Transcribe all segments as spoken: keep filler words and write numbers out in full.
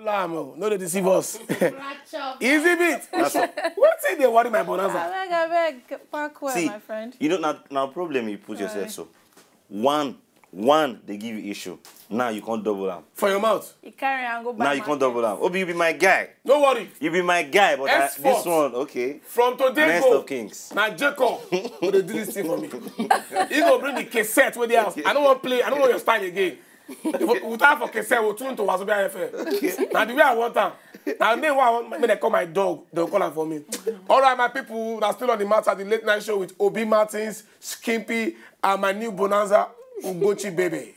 am o, no dey deceive us. Easy beat. Wetin dey worry my bonanza? Abeg, abeg, pack well, See, my friend. You know, now, now problem you put yourself so. One, one, they give you issue. Now you can't double am. For your mouth. You carry and go back. Now you can't double am. Obi, you be my guy. No worry. You be my guy, but I, this one, okay. From today Next go, of Kings. Now Jacob will dey do this thing for me. He go bring the cassette with the house. I don't want play. I don't want your style again. If we time for cassette, we'll tune to Wazobia F M. Now the way I want am. Now name what I want, make dem call my dog. They'll call am for me. All right, my people. That's still on the matter. The late night show with Obi Martins, Skimpy, and my new bonanza, Ugochi baby.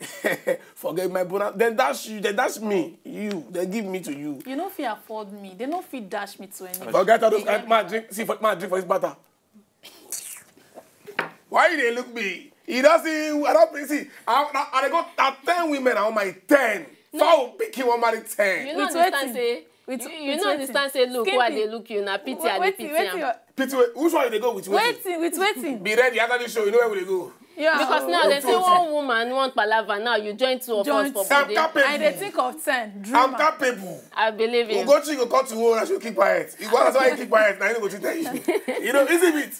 Forget my bonanza. Then dash you. Then dash me. You. Then give me to you. You no fit afford me. They no fit dash me to anybody. Forget all those kind. My drink. See, for my drink for this butter. Why you dey look me? You don't see. I don't see. I, I, I go. I ten women. I want my ten. Fowl pikin wan marry ten. You no understand say with, you, you no understand say look who I dey look you na pity I dey pity am. Pity which one you dey go with wetin? Wetin with wetin? Be ready after this show, you know where we dey go. Yeah. Because now they say one woman want palava, now you join two of us for body. I'm capable. I dey think of ten. Dreamer. I'm capable. I believe you. Ugochi go cut to hole and she keep quiet. You go ask why you keep quiet, now you go tell you. You know, easy bit.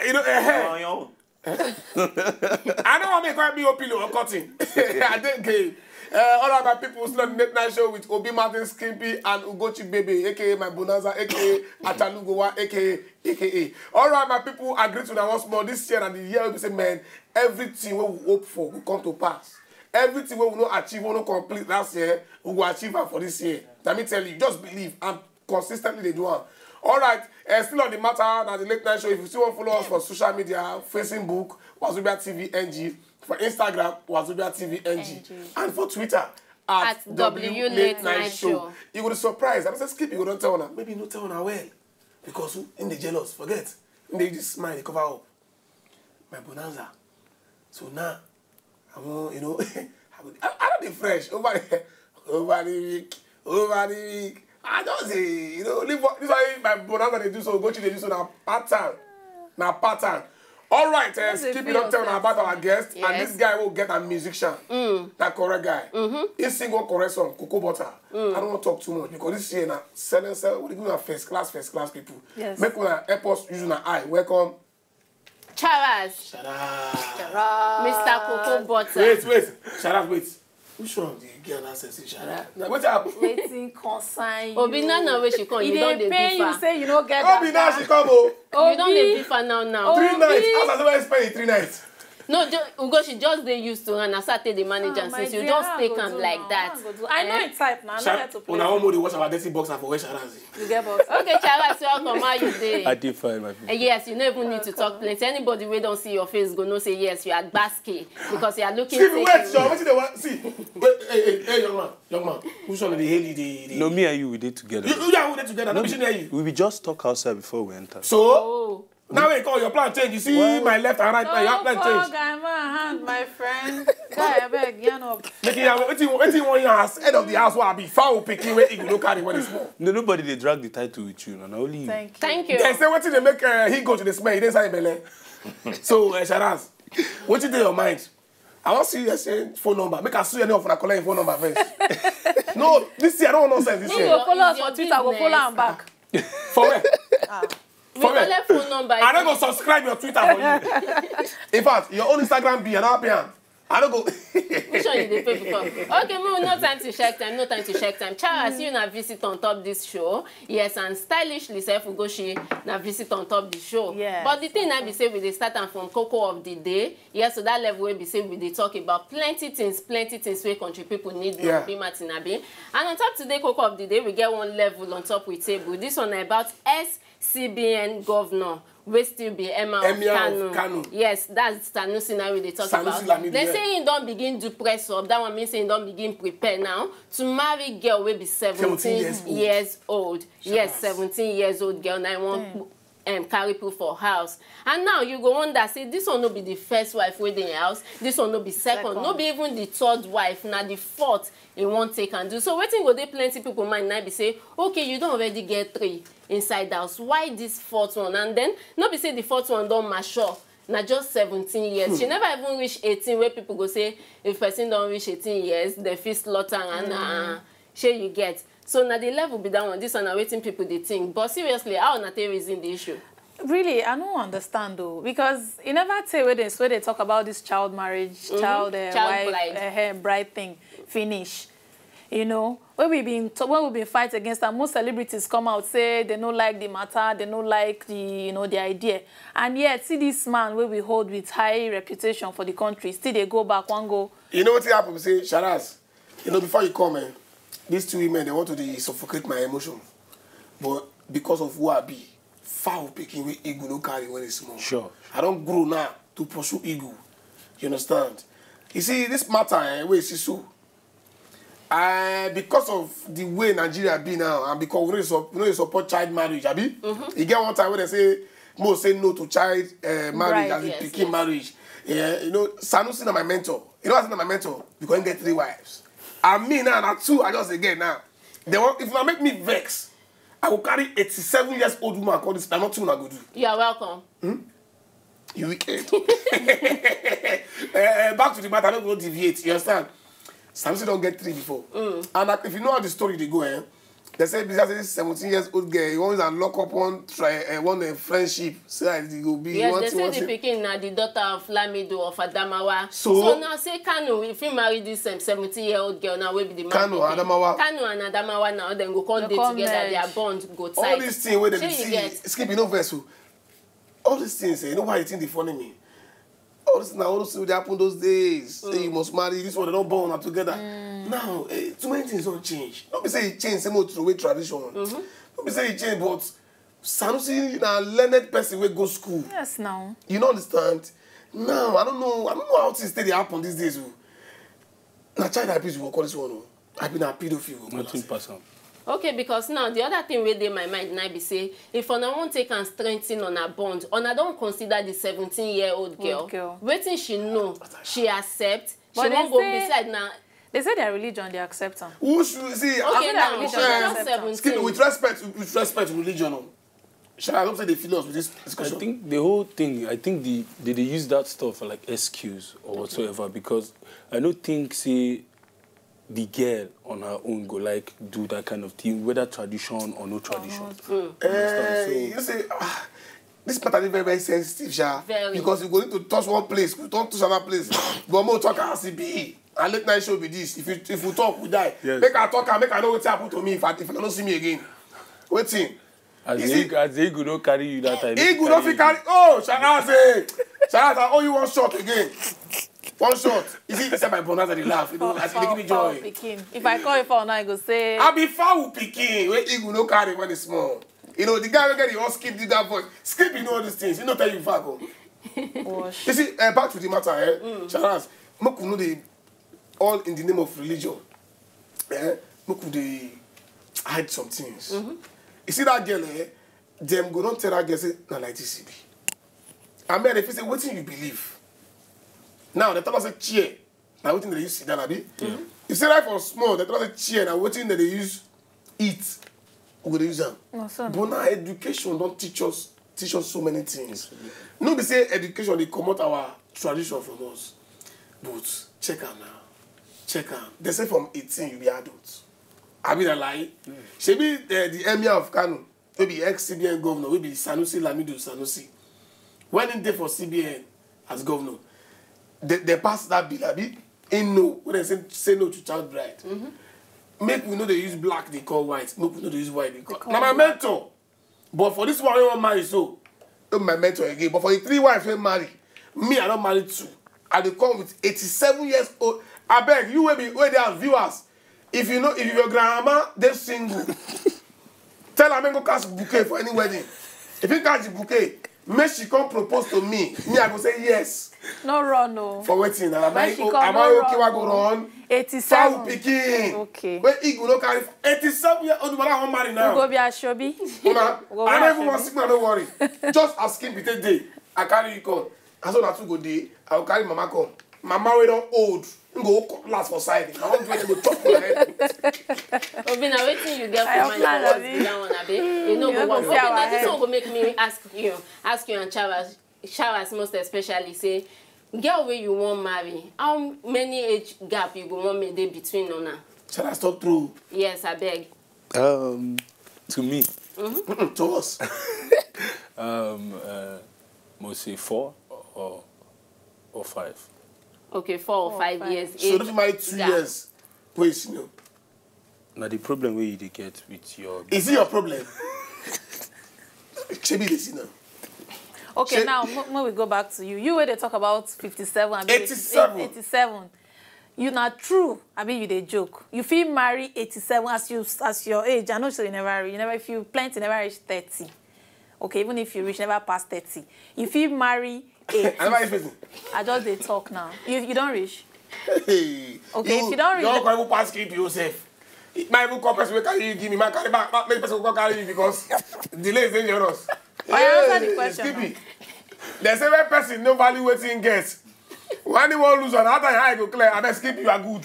You know, eh. I don't want me to call me pillow or cutting. I didn't game. Uh, all of my people, still on the late night show with Obi Martin, Skimpy, and Ugochi Baby, aka my Bonanza, aka Atalugowa, aka, aka. All right, my people, I greet you now once more. This year and the year, we say, man, everything we hope for will come to pass. Everything we will not achieve, we will not complete last year, we will achieve am for this year. Let me tell you, just believe. I'm consistently dey do am. All right, uh, still on the matter, now the late night show. If you still want to follow us for social media, Facebook, Wazobia T V N G, for Instagram, Wazobia T V N G, and for Twitter, at, at W Late Night Show. You go to surprise. I say, Skip, you go don't tell her. Maybe you no tell her well. Because who in the jealous, forget. In the just smile, they cover up. My bonanza. So now, I want, you know, I, go, I, I don't dey fresh over the, over the week, over the week. I just say, you know, leave what, this is why my bonanza dey do so, go to dey do so na pattern, na pattern. All right, uh, Skip, you don't tell me about our guest, yes. And this guy will get a musician, mm. That correct guy. Mm-hmm. He sing one correct song, Cocoa Butter. Mm. I don't want to talk too much because this year now, selling, selling, we give first class, first class people. Yes. Make una help us use una eye. Welcome. Charas. Charas. Mister Cocoa Butter. Wait, wait. Charas, wait. Which one the girl now says Charas? Now, what happened? Waiting concern you. Obi, no, no, where she come. You don't dey differ. You say you no get. Obi, now she come, oh. You don't dey differ now, now. Three nights. As I say, spend three nights. No, Ugochi just dey used to her. Na so I take dey manage am since you just take am like that. I know im type na. I know how to play. Una wan more dey watch our dirty boxer for where Charas dey. You get boxer. Okay, Charas, welcome. How you dey? I dey fine, my people. Yes, you no even need to talk plenty. Anybody wey don see your face go know say yes, you are gbasky because you are looking. Skip, wait, Sean. Wetin dey wan see? Wait, hey, hey, hey, young man, young man. Which one dey hail you? Dey, dey. No, me and you, we dey together. You, you and we dey together. No, be shey na you. We be just talk outside before we enter. So. Oh. Now we call your plan change. You see my left and right now, your plan change. Guy, my hand, my friend. Guy, I beg, yarn up. Make it happen. Wetin wetin you want your house, head of the house, what I be foul picking where you no carry when it's small. No, nobody dey drag the title with you, no, na only you. Thank you. Thank you. They say wetin dey make uh, he go to the smell, he dey inside belle. So, uh, Charas, wetin dey your mind? I wan see your phone number. Make I see any of una collect your phone number first. No, this year I don't want nonsense this year. He go follow us on Twitter, go follow am back. For where? Ah. We collect phone number. I don't go subscribe your Twitter for you. In fact, your own Instagram be an appian. I don't go. Which one you dey pay before? Okay, no, no time to check time, no time to check time. Charles, you na visit on top this show. Yes, and stylishly, Sef Ugochi na visit on top the show. Yes. But the thing I be say we dey start am from cocoa of the day. Yes, so that level wey be say we dey talk about plenty things, plenty things wey country people need. Yeah. Be Martin Abi. And on top today cocoa of the day, we get one level on top with table. This one na about S C B N governor wey still be Emir of Kano. Yes, that's Sanusi now we dey talk about. Dem say he don begin do press up. That one mean say he don begin prepare now to marry girl wey be seventeen years old. Yes, seventeen years old girl. Now he wan um, carry put for house. And now you go wonder say this one no be the first wife wey dey im house, this one no be second, no be even the third wife, na the fourth he wan take and do. So wetin go dey plenty people mind na be say, okay, you don already get three inside house, why this fourth one? And then no be say the fourth one don mature, na just seventeen years. She never even reach eighteen wey people go say if person don reach eighteen years, dem fit slaughter am, and uh, shey you get. So na the level be that one. This one na wetin people dey think. But seriously, how una take reason the issue? Really, I no understand though, because e never tey wey dey wey dey talk about this child marriage, child, uh, Child wife, bride. Uh, bride thing finish. You know, when we been to, when we been fight against am, most celebrities come out say they no like the matter, they no like the, you know, the idea, and yet see this man wey we hold with high reputation for the country still dey go back one go. You know wetin happen be say, Sharaz, you know, before you come, eh, these two women, they want to dey suffocate my emotion. But because of who I be, fowl pikin wey eagle no carry when e small. Sure. I don grow now to pursue eagle. You understand? You see, this matter, eh, wey you see so, uh, because of the way Nigeria be now, and because we no dey sup-, we no dey support child marriage, abi? E get one time wey they say, mo say no to child, uh, marriage, Bride, as in yes, pikin yes. marriage. Yeah, you know, Sanusi na my mentor. You know why I say na my mentor? Because he get three wives. And me now, na two I just dey get now. They want, if una make me vex, I go carry eighty-seven years old woman call this. Na nothing una go do. You are welcome. You wicked. Eh, eh, back to the matter, I no go deviate. You understand? Samson don get three before. And, like, if you know how the story dey go, eh, they say, because this seventeen years old girl, he wants to lock up one try, eh, one, eh, friendship. So that it go be Yes, one they thing, say one the thing. pikin na the daughter of Lamido of Adamawa. So? So now say Kano, if he marry this, um, seventeen year old girl now, wey be the man Kano, pikin. Adamawa. Kano and Adamawa now, then go come They dey come together, merge. Their bond go tight. All these things wey dem Shey dey you see, get? Skip, you know, verse. All these things, eh, you know why you think they funny me? All this na all those things wey dey happen those days. Say you must marry, this one, they don't born una together. Now, eh, too many things don change. No be say e change, say mo throw away tradition. No be say e change, but Sanusi na learned person wey go school. Yes, now. You no understand? Now, I don't know, I don't know how things take dey happen these days o. Na child abuse we go call this one o. I be na pedophile we go call Nothing am. Pass am. Okay, because now the other thing wey dey my mind na be say, if una wan take am strengthen una bond, una don consider the seventeen year old girl. Old girl. Wetin she know, she accept. But she they wan go say, beside na. They say their religion, they accept am. Who should see? Okay, I now, religion, she they don accept am. Skip it, seventeen. With respect, with respect to religion o. Shall I hope say they feel us with this discussion? I think the whole thing, I think the, they, they use that stuff for, like, excuse or whatsoever, because I don't think say the girl on her own go, like, do that kind of thing, whether tradition or no tradition. You understand? Eh, so you say, ah, this matter is very, very sensitive, sha. Very. Because you go need to touch one place, you don't touch another place. But more talk as e be. And late night show be this. If you, if we talk, we die. Yes. Make I talk and make I know what happened to me if I, if I don't see me again. Wetin? As the eagle, as the eagle don't carry you that time. Eagle don't fit carry. Oh, Sharaze. Sharaze, I owe you one shot again. One shot. You see, inside my bonnet, I dey laugh. You know, as you dey give me joy. Pikin. If I call you for now, I go say, I be fowl pikin. Where eagle no carry when it's small. You know, the guy wey get the husky did that voice. Skip, you know all these things. He no tell you fact o. You see, uh, back to the matter, eh? Sharaze, make we no dey all in the name of religion. Eh? Make we dey hide some things. You see that girl, eh? Dem go don tell that girl say na like this e be. I mean, if you say wetin you believe, now they tell us say chair na wetin they use sit down, abi? You see, right from small, they tell us say chair na wetin they dey use eat. We go dey use am. But now education don teach us, teach us so many things. No be say education dey comot our tradition from us, but check am now, check am. They say from eighteen you be adult. Abi na lie? Shebi, eh, the emir of Kano, wey be ex C B N governor, wey be Sanusi Lamido Sanusi, when he dey for C B N as governor, they, they pass that bill, abi? He know, when they say, say no to child bride. Make we no dey use black dey call white, make we no dey use white dey call. Na my mentor. But for this one wey wan marry so, no be my mentor again. But for the three wives wey marry, me, I don marry two. I dey come with eighty-seven years old. Abeg, you wey be, wey dey as viewers, if you know, if your grandma dey single, tell am make go catch bouquet for any wedding. If you catch the bouquet, make she come propose to me. Me, I go say yes. No run o. For wetin? Am I, am I okay? Wa go run? Eighty-seven. Fowl pikin. Okay. Wey eagle no carry. Eighty-seven year old woman I wan marry now. We go be ashobi. Una, I no even wan sick man, no worry. Just as skin be take dey, I carry you come. As una two go dey, I go carry mama come. Mama wey don old, he go hold cutlass for side. I wan do wetin go chop for head. Obi, na wetin you get for mind for us be that one, abi? You no go work. Okay, now this one go make me ask you, ask you and Chava, Showers most especially, say, girl wey you wan marry, how many age gap you go want make dey between una? Shall I stop through? Yes, abeg. Um, to me, Mm, to us. um, uh, mo say four or or five. Okay, four or five years. So don't you marry two years? Wait, you know. Now the problem where you dey get with your Is it your problem? Chebi, this you know. Okay, Shey- now mo- mo we go back to you. You where they talk about fifty-seven and Eighty-seven. Eighty-seven. You na true, I mean you dey joke. You feel marry eighty-seven as you as your age. I know so you never reach, you never if you plenty never reach thirty. Okay, even if you reach never pass thirty, you feel marry eighty. I never expect it. I just dey talk now. You you don't reach. Hey, Okay, if you don't read you the- don't even pass keep yourself. My even call person wey carry you give me, man carry back, back make person go carry you because delay is dangerous. Oya, answer the Hey, question Skippy. They say when person no value wetin get. When he wan lose on how time I go clear, I beg Skippy, you are good.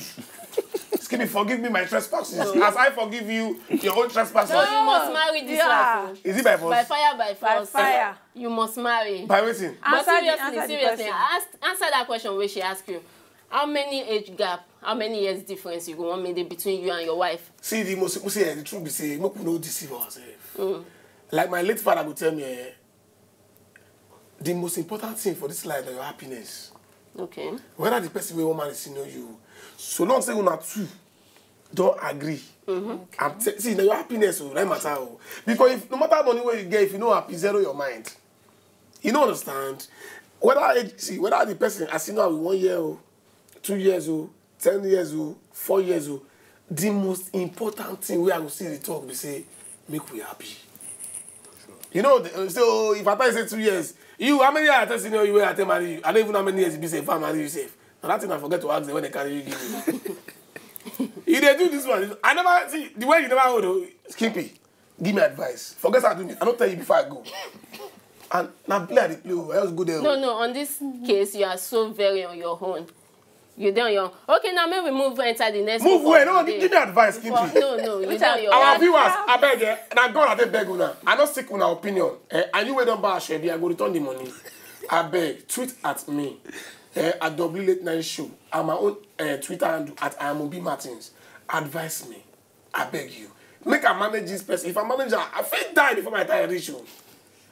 Skippy, forgive me my trespasses as I forgive you your own trespasses. No, you must marry this Yeah. wife. Is it by Oh. By force? Fire, by By force. Fire. You must marry. By wetin? But Answer the- seriously, answer the seriously, question. ask, answer that question where she asked you. How many age gap, how many years difference you go want me dey between you and your wife? See, the most see, eh, the truth be say, make we no deceive ourselves. Like my late father go tell me, eh, the most important thing for this life na your happiness. Okay. Whether the person wey wan marry senior you, so long say una two don agree. I'm te- see, na your happiness o, that matter o. Because if no matter money wey you get, if you no happy, zero your mind. You no understand. Whether age, see whether the person as you know with one year o, two years o, ten years o, four years o, the most important thing wey I go see the talk be say make we happy. You know, the- so if I tell you say two years, you how many years I tell senior you wey I tell marry you? I don't even know how many years e be say if I marry you sef. Na that thing I forget to ask them when they carry you give me. You dey do this one. I never see the way you never hold o. Skippy, give me advice. Forget how I do me. I don't tell you before I go. And now play I dey play o. I just go there. No, no, on this case, you are so very on your own. You dey on your own. Okay, now may we move enter the next Move one where? for No, the give, day. give me advice, Skippy. No, no, you dey on your Our own. Viewers, I beg, eh, na God I dey beg una. I no seek una opinion. Eh, and you wey don buy Asoebi, I go return the money. I beg, tweet at me. Eh, at W Late Night Show. I'm my own eh, Twitter handle at I am Obi Martins. Advise me. I beg you. Make I manage this person. If I manage her, I fit die before my time reach o.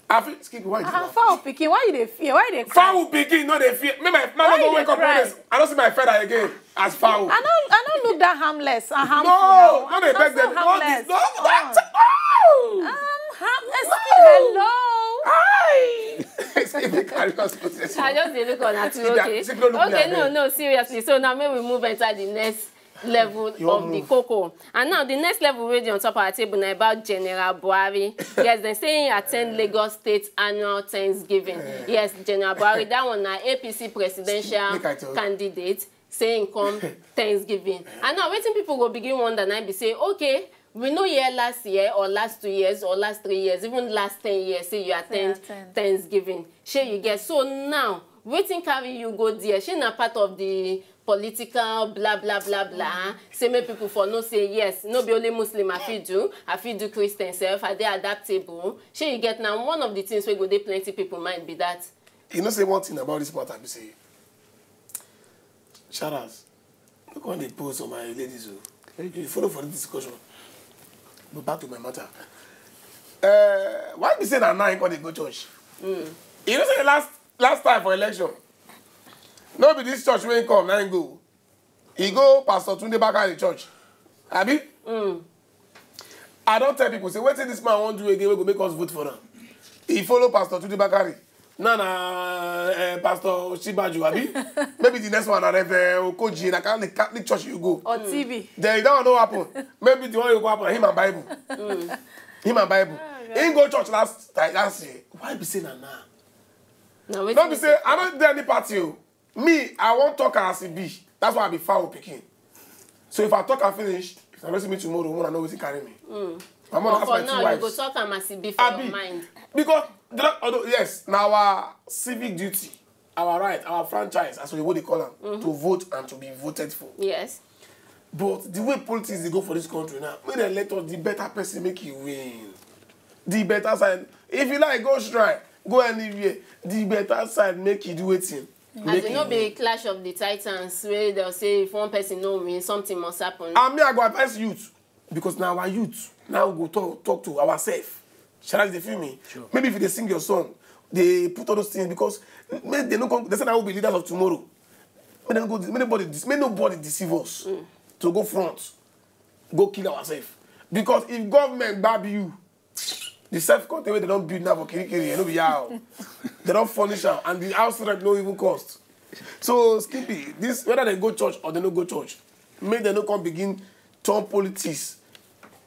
I fit Skippy, why you dey Ah, laugh? fowl pikin, why you dey fear? Why you dey cry? Fowl pikin no dey fear. Make my man Why no go you wake dey up one cry? day. I don't see my feather again as fowl. I no I no look that harmless and harmful. No, now. no dey I'm beg so them. No, harmless. this, no, Oh. that, no. Um, ha- excuse, hello. Hi. Skippy carry us go station. I just dey look on at you, Skippy, okay? Skippy, don't look me Okay, at no, them. No, seriously. So now may we move enter the next level You wan of the move. cocoa. And now the next level wey dey on top our table na about General Buhari. Yes, dem say he attend Lagos State annual Thanksgiving. Yes, General Buhari, that one na A P C presidential Make I tell you. Candidate say he come Thanksgiving. And now wetin people go begin wonder na be say, okay, we no hear last year or last two years or last three years, even last ten years, say you attend attend. Thanksgiving. Shey you get? So now, wetin carry you go there? Shey na part of the political blah blah blah blah? Say make people for know say yes, no be only Muslim I fit do, I fit do Christian sef, I dey adaptable. Shey you get? Na one of the things wey go dey plenty people mind be that. You know say one thing about this matter be say, Sharas, no come dey pose on my ladies o. You follow for this discussion. But back to my matter. Uh, why be say na now you come dey go church? You know say last last time for election, no be this church wey he come na him go. He go Pastor Tunde Bakare church. Abi? I don tell people say wetin this man wan do again wey go make us vote for am. He follow Pastor Tunde Bakare. Now na uh, Pastor Osinbajo, abi? Maybe the next one na Reverend Okoji, na Catholic, Catholic church you go. Or T V. Then that one no happen. Maybe the one you go happen, him and Bible. Him and Bible. He go church last last year. Why be say na now? Na wetin No be say I no dey any party o. Me, I wan talk as e be. That's why I be fowl pikin. So if I talk and finish, if I no see me tomorrow, una know wetin carry me. My mother But has for my two now, you wives. Go talk am as e be for Abi, your mind. Because the- although yes, na our civic duty, our right, our franchise, as we dey call am, to vote and to be voted for. Yes. But the way politics dey go for this country now, make dem let us the better person make e win. The better side. If you like, go shrine, go anywhere. The better side make e do wetin. As Make e e no win. Be clash of the titans wey dem say if one person no win, something must happen. And me, I go advise youth. Because now our youth, now we go talk, talk to ourselves. Shall I dey feel me? Sure. Maybe if they sing your song, they put all those things because make they no come. They say that will be leaders of tomorrow. Make dem go. Make nobody, make nobody deceive us to go front, go kill ourselves. Because if government grab you, the self containment they don't build now for Kirikiri, no be how. They don't furnish am, and the house rent no even cost. So Skippy, this whether they go church or they no go church, make they no come begin turn politics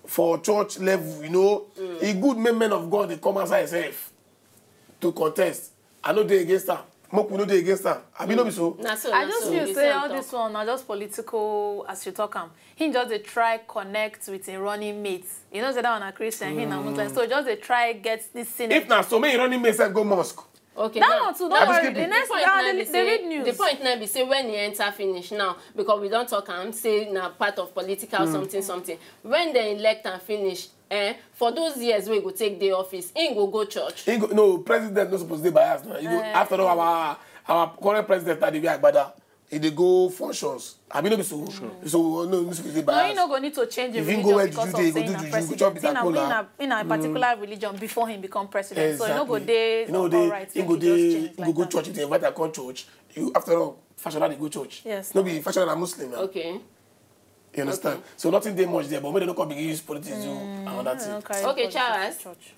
for church level. You know, e good make men of God they come outside himself to contest. I no dey against am. Make we no dey against am. Abi no be so? Na so, I na just so. feel Wetin say I all talk? This one na just political, as you talk am. He just dey try connect with him running mate. You know say that one na Christian, he na Muslim. So just dey try get this thing. If na so, make him running mate sef go mosque. Okay, That now, one too, now don't worry. Skippy. The next, point uh, now the, be the say- read news. The point now be say when he enter finish now, because we don't talk am say na part of political something something. When they elect and finish, eh, for those years we go take the office, he go go church. He go, no, president no suppose dey bias now. You know, after all, our our current president na the way agbada, he dey go functions. Abi no be so? So no, no suppose dey No, bias. He no go need to change the If he religion go where because juju of dey, say go na do juju, go president. chop bitter He na, kola. He na, he na a particular religion before he become president. So he no go Exactly. dey You know, all they, right. he Make go he just dey, change he go like go that. Church. If they invite am come church, you after all, fashion na dey go church. Yes. No be fashion na Muslim now. Okay. You understand? Okay. So nothing dey much there, but make they no come begin use politics do another thing. Okay, Okay, Charles.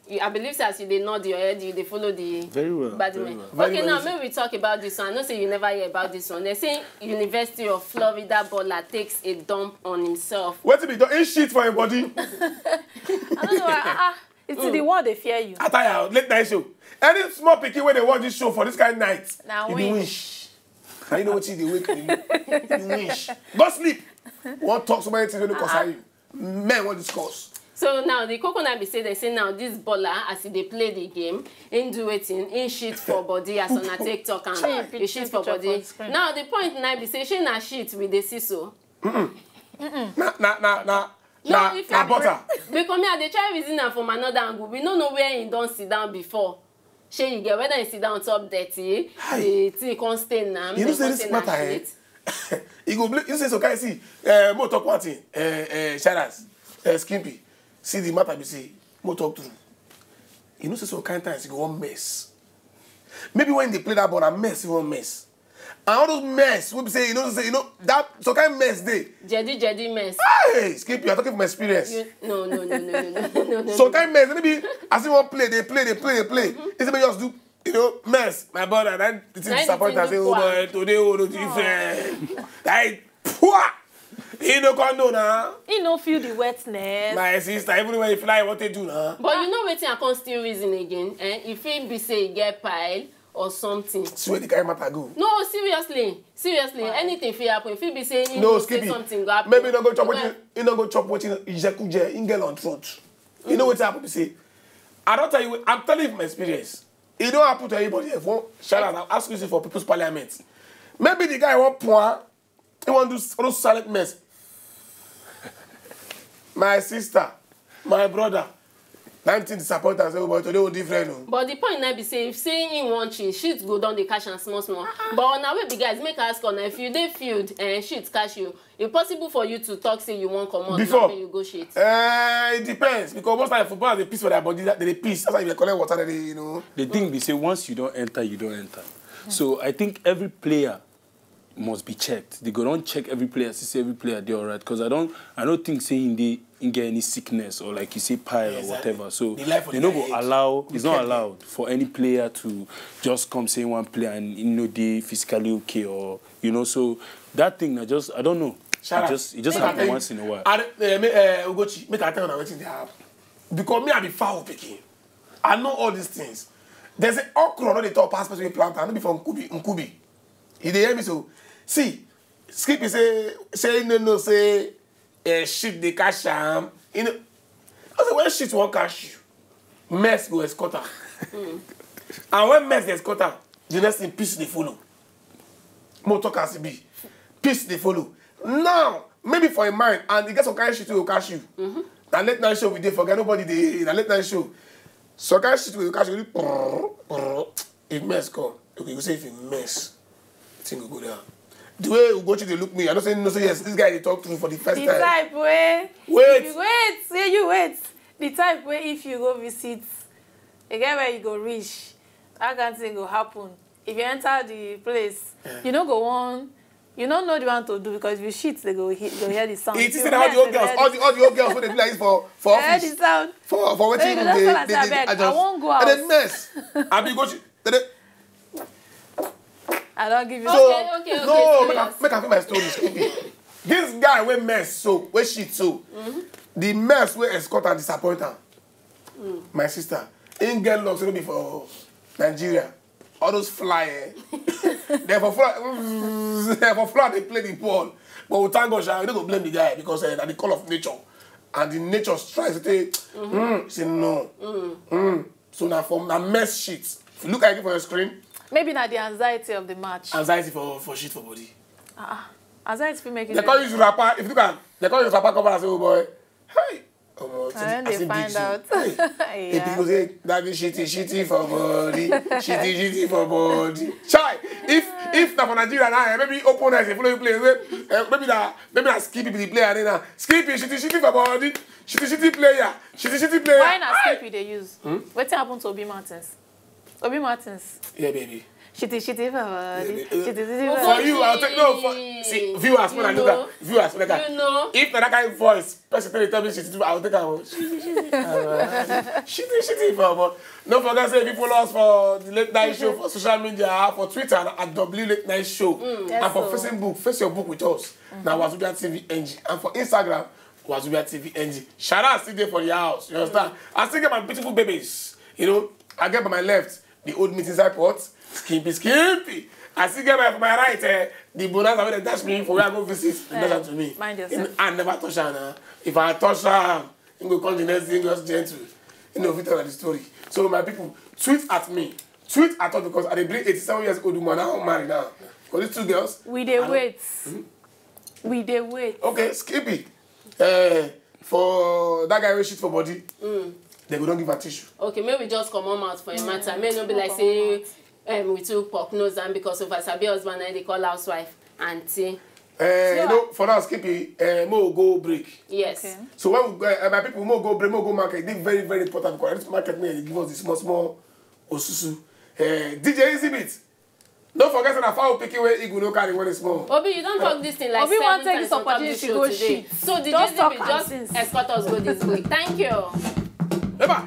You, I believe say as you dey nod your head, you dey follow the Very well, badman. Very well. Very Okay, well, now you see. Make we talk about this one. I know say you never hear about this one. They say University of Florida baller takes a dump on himself. Wetin be done? He shit for him body. I don't know. Ah, ah, it's the world they fear you. I tell you, late night show. Any small pikin wey dey watch this show for this kind night, Na e be winch. Winch. And you know wetin dey wake me? E be Winch. Go sleep. Wan talk so many things wey no concern you. Men wan discuss. So now the coconut be say they say now this baller as he dey play the game, he do wetin, he shit for body as on a take talk am. Chai, He shit for picture body. for screen. Now the point now be say she na shit we dey see so. Na na na na No, na if na you- butter. Because me I dey try reason am from another angle. We no know where he don sit down before. Shey you get whether he sit down on top dirty, the thing come stain am. You know say this matter, eh? You go blame. You say so, can see. Uh, mo talk one thing. Uh, uh, Sharas, uh, Skimpy. See the matter be say, mo talk true. You know say some kind times you go wan mess. Maybe when they play that ball, I mess, you wan mess. And all those mess, we be say, you know, say, you know that some kind mess dey. Jedi jedi mess. Hey, Skimpy, I'm talking from experience. You, no no no no no no no no. Some kind mess, maybe as you wan play, they play, they play, they play. It's about just do, you know, mess. My brother, that the thing Na disappoint the and say, thing oh do boy, today, oh, no different. That poor. He no come know now. He no feel the wetness. My sister, even when you fly, what they do now? But you know wetin I come still reason again? Eh? If he be say he get pile or something. See where the kind matter go. No, seriously, seriously, anything fit happen. If he be say he No, know say Skippy. Something go happen. Maybe you don't go chop Well, wetin you don't go chop wetin Ijekuje, Ingel on throat. You know what happen? Say, I don't tell you. I'm telling you from experience. It don't happen to anybody. If one, shout out, I'll ask you for People's Parliament. Maybe the guy won't point. He want to do s- all those silent mess. My sister, my brother, that thing disappoint us. Oh, but today we different. Oh. But the point na be say if say him wan cheat, shit go don dey catch am small small. But una wey be guys, make I ask una, if you dey field and shit catch you, e possible for you to talk say you wan comot Before. Make you go shit. Eh, it depends because most time footballers dey piss for their body, they dey piss. That's why if they collect water, they dey, you know. The thing be say once you don't enter, you don't enter. So I think every player must be checked. They go don't check every player, see say every player dey alright. Cause I don't, I don't think say in the in get any sickness or like you say pile or Exactly. Whatever. So The life of they the no go age. allow. You It's not can't- allowed for any player to just come say one player and you know they physically okay or you know. So that thing, I just I don't know. Shout It out. just it just Make I happen tell you- once in a while. I, uh, me, uh, Ugochi, make I tell you wetin dey happen. Because me, I be foul picking. I know all these things. There's an okra no dey talk pass person wey plant am, no be for Nkubi. Nkubi. You dey hear me so? See, Skippy say say no no say uh, shit dey catch am. You know, I say when shit wan catch you, mess go escort am. And when mess dey escort am, the next thing peace dey follow. Mo talk as e be. Peace dey follow. Now, maybe for a mind, and e get some kind shit wey go catch you. Na late night show we dey forget nobody dey na late night show. Some kind shit wey go catch you, prrr, prrr. If mess come, okay, you go say if you mess, thing go go down. the way Ugochi dey look me, I know say, no say yes, this guy dey talk true for the first The time. Type wey. Wait. You wait, say you wait. The type wey if you go visit, e get where you go reach, that kind thing go happen. If you enter the place, you no go wan, you no know the one to do because if you shit, they go, he- go hear the sound. It If is you that all the mess, old they go girls, hear all the the all the old girls wey dey do like this for for hear office, the sound. for for So you wetin go room just dey tell am dey say, dey "Abeg, I adjust. wan go They dey house." Mess. Abi go she- they dey I don give you. So Okay, okay, no, okay, make I serious. Make I feel my story. This guy wey mess so, wey shit so, the mess wey escort and disappoint am. My sister, him get luck say no be for Nigeria. All those fly, eh? They for fly, they for fly. They play the ball. But we thank God, sha, we no go blame the guy because eh, na the call of nature, and the nature strikes. Say, mm, say no. Mm. So now for na mess shit. If you look at it for your screen, Maybe na the anxiety of the match. Anxiety for for shit for body. Ah, anxiety fit make you. They call you rapper. If you look at, they call you rapper cover and say, "Oh boy, hey." Omo, And I they see find big shit. Out. Hey. If Yeah. People say, "Daddy shitty, shitty for body, shitty, shitty for body." Chai, if if na for Nigeria now, eh, maybe open eyes, follow you play. Eh, maybe that maybe that Skippy be the player now. Skippy, shitty, shitty for body, shitty, shitty player, shitty, shitty player. Why na Hey! Skippy dey use? Wetin happen to Obi Martins? Obi Martins. Yeah, baby. Shitty shitty for body. Yeah, baby. Shitty shitty For for you, I'll take no. For, see, viewers, when I look at viewers, like You know. If na that kind of voice, person tell me tell me shitty, I'll take am. Shitty, shitty for but don't forget say if you follow us for the late night show for social media, for Twitter at W Late Night Show, and for Yes, sir. Facebook, face your book with us. Now Wazobia T V N G, and for Instagram, Wazobia T V N G. Shout out still there for the house. You understand? I still get my beautiful babies. You know, I get by my left the old meat inside pot, skimpy skimpy. I still get by my right eh, the bonanza wey dem dash me for where I go visit. Dem dash am to me. Mind yourself. I never touch am na. If I touch am, he go come the next day just gentle. You know, fit tell the story. So my people, tweet at me. Tweet at all because I dey bring eighty-seven years old woman now married now. For these two girls, We dey I don't- wait. We dey wait. Okay, Skippy. Uh, for that guy wey shit for body, they go don give her tissue. Okay, make we just comot mouth for a matter. Make no be like say um, we too pork nose am because of her sabi husband na dey call housewife aunty. Uh, you know, for now, Skippy, uh, mo go break. Yes. Okay. So when we go, uh, my people, mo go break, mo go market. This very very important because this market may give us the small small osusu. Uh, D J Easy Beat. Don't forget that fowl picking where Igu no carry one small. Obi, you don talk this thing like Obi wan seven take times this on top opportunity this to show go today. Shit. So the Just J C B talk am just since. Escort us go this way. Thank you. Eba,